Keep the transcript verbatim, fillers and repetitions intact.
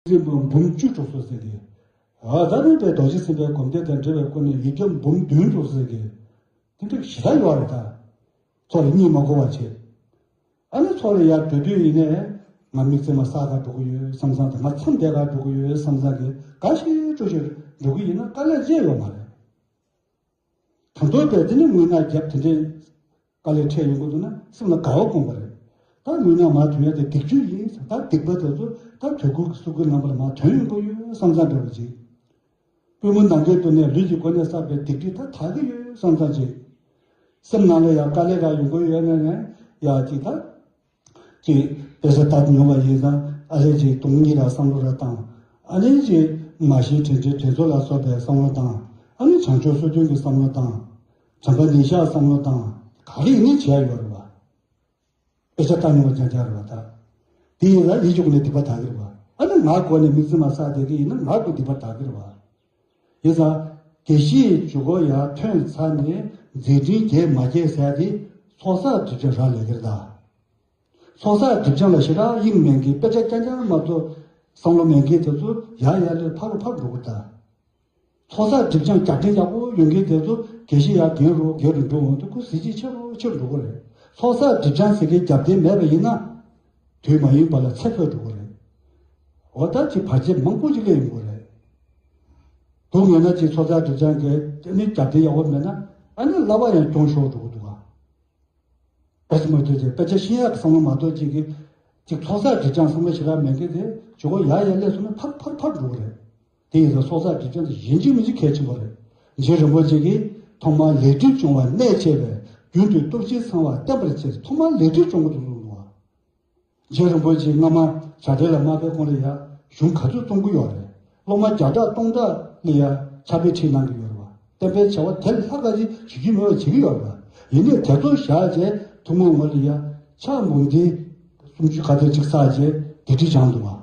རིམ་པ་འབུམ་བཅུ་འགྲོ་སོང་ཟེར་གི། ཨ་ད་ནི་པའི་རྡོ་རྗེ་སེམས་དཔའི་སྒོམ་བཟླས་དང་འབྲེལ་བའི་སྒོ་ནས་ཡིག་བརྒྱ་འབུམ་བདུན་འགྲོ་སོང་ཟེར་གི། དེ་འདྲ་ཞེ་དྲག་ཡོད་རེད་ད། ཚོགས་ལ་གཉིད་མ་ཁུག་པ་བྱེད། ཨ་ནི་ཚོགས་ལ་ཡར་འགྲོ་དུས་ཡིན་ནའི། ང་དམིགས་བརྩེ་མ་བསགས་ག་འགྲོ་གི་ཡོད་བསམ་བསམ་དང་། ང་མཚམས་བསྡད་ག་འགྲོ་གི་ཡོད་བསམ་བསམ་གི། ག་ཞིག་སྤྲོ་ཞིག་འགྲོ་གི་ཡིན་ན་དཀའ་ལས་ཅི་ཡོད་མ་རེད། ད་མདོར་བསྡད་དེ་ནི་དངོས་གནས་རྒྱབ་དེ་འདྲའི་དཀའ་ལས་འཕྲད་ཡོང་གི་འདུག་ན་སེམས་ལ་དགའ་བ་སྒོམ་པ་རེད། ད་དངོས་གནས་མ་དོན་ཡ་དེ་སྡིག་སྤྱོད་ཡིན་ཟེར། ད་སྡིག་པ་དེ་ཚོ་ད་དུས་ཀུན་གྱི་སུ་ཀུན་རྣམ་པ་ལ་མ་དོན་ཡོང་གི་ཡོད་བསམ་བསམ་འདྲ་བ་ཅིག་པུས་མོ་ནམ་མཁའི་གཏུགས་ནས་ལུས་ཀྱི་སྒོ་ནས་བསགས་པའི་སྡིག་སྒྲིབ་ད་དག་གི་ཡོད་བསམ་བསམ་ཅིག་སེམས་ནང་ལ་ཡང་དཀའ་ལས་རང་ཡོང་གི་ཡོད་ན་ནས་ཡང་ཅིག་ད། ཅིག་དཔེ་ཆ་ལྟ་མྱོང་བ་ཡིན་ཙང་ཨ་ལས་ཅིག་སྟོང་ཉིད་ལ་བསམ་བློ་ར་བཏང་། ཨ་ནི་ཅིག་མ་ཤེས་དྲན་འཕྲལ་དྲན་གསོ་ལ་སོགས་པའི་བསམ་བློ་བཏང་། ཨ་ནི་བྱང་ཆུབ་སོ་བདུན་གྱི་བསམ་བློ་བཏང་། བྱམས་པ་ཉིད་བཞག་བསམ་བློ་བཏང་། ག་རེ་ཡིན་ནའི་བྱས་ཡོད་རེད་བ། དཔེ་ཆ་ལྟ་མྱོང་བ་རྐྱང་རྐྱང་རེད་བ་ད། དེ་ཡིན་ཙང་ཡིད་ཀྱི་སྒོ་ནས་སྡིག་པ་དག་གི་རེད་བ། ཨ་ནི་ངག་སྒོ་ནས་དམིགས་བརྩེ་མ་བསགས་བསྡད་ཀྱི་ཡིན་ན་ངག་གི་སྡིག་པ་དག་གི་རེད་བ། ཡིན་ཙང་། དགེ་བཤེས་ཇུས་འགོ་ཡར་ཐོན་ཚར་ནས་མཛད་འཕྲིན་རྒྱས་མ་རྒྱས་ཟེར་ཡ་དེ་ཚོགས་བསགས་སྒྲིབ་སྦྱང་རག་ལས་ཀྱི་རེད་ད། ཚོགས་བསགས་སྒྲིབ་སྦྱང་ལ་ཞེ་དྲག་དབྱིངས་མེད་མཁན། དཔེ་ཆ་རྐྱང་རྐྱང་མ་གཏོགས་བསམ་བློ་མེད་མཁན་དེ་ཚོ་ཡར་ཡར་ལས་ཕར་རུ་ཕར་འགྲོ་གི་རེད་ད། ཚོགས་བསགས་སྒྲིབ་སྦྱང་རྒྱབ་རྟེན་ཡག་པོ་ཡོད་མཁན་དེ་ཚོ་དགེ་བཤེས་ཡར་རྒན་རུ་རྒན་རུ་འགྲོ་འོང་དུས་ཁོ་གཟི་བརྗིད་ཆེ་རུ་ཆེ་རུ་འགྲོ་གི་རེད། ཚོགས་བསགས་སྒྲིབ་སྦྱང་ཟེར་མཁན་རྒྱབ་རྟེན་མེད་པ་ཡིན་ན། དུས་མ་ཡིན་པ་ལ་ཚེ་འཕོས་འགྲོ་གི་རེད། འོ་ད་ཅིག་བར་ཆད་མང་པོ་ཅིག་སླེབས་ཡོང་གི་རེད། སྡུག་བསྔལ་ན་ཅིག་ཚོགས་བསགས་སྒྲིབ་སྦྱང་གི་ཨ་ནི་རྒྱབ་རྟེན་ཡག་པོ་མེད་ན་ཨ་ནི་བསླབ་པ་ཡང་གྱོང་ཤོར་འགྲོ་གི་འདུག་ག་དཔེ་ཆ་མ་ཐོས་ཀྱི་དཔེ་ཆ་ཤེས་ཡག་གི་བསམ་བློ་མ་གཏོགས་ཅིག་གིས་ཅིག་ཚོགས་བསགས་སྒྲིབ་སྦྱང་བསམ་བློ་ཞེ་དྲག་མེད་མཁན་དེ་ཇུས་འགོ་ཡར་ཡར་སླེབས་སོང་ན་ཕར་ཕར་ཕར་འགྲོ་གི་རེད། དེ་ཡིན་ཙང་ཚོགས་བསགས་སྒྲིབ་སྦྱང་དེ་ཡིན་གཅིག་མིན་གཅིག་གལ་ཆེན་པོ་རེད། རྗེ་རིན་པོ་ཆེ་གིས་ཐོག་མར་ལས་སྒྲིབ་སྦྱོང་བ་གནད་ཆེ་བས། རྒྱུན་དུ་སྟོབས་བཞི་ཚང་བ་བསྟེན་པར་བྱེད། ཐོག་མར་ལས་སྒྲིབ་སྦྱོང་དགོས་འདུག་གསུངས་འདུག་བ། རྗེ་རིན་པོ་ཆེས་སྔ་མ་བྱ་བྲལ་ལ་མ་ཕེབས་གོང་ལ་ཡ་གཞུང་ག་ཚོད་རྩོམ་གྱི་ཡོད་རེད། སློབ་མ་བརྒྱ་ཕྲག་སྟོང་ཕྲག་ལ་ཡ་ཕྱག་དཔེ་ཁྲིད་གནང་གི་ཡོད་རེད་བ། བསྟན་པའི་བྱ་བ་དེ་ལས་ལྷག་ག་ཅིག་བྱེད་རྒྱུ་མེད་པ་བྱེད་ཀྱི་ཡོད་རེད་བ། ཡིན་ནའི་དེ་ཚོ་བཞག་བྱས་ཐུན་མོང་ངོས་ལ་ཡ་ཕྱག་འབུམ་སྡེ་སུམ་ཅུ་ག་ཚོད་ཅིག་བསགས་བྱས་སྡིག་སྒྲིབ་སྦྱངས་འདུག་བ།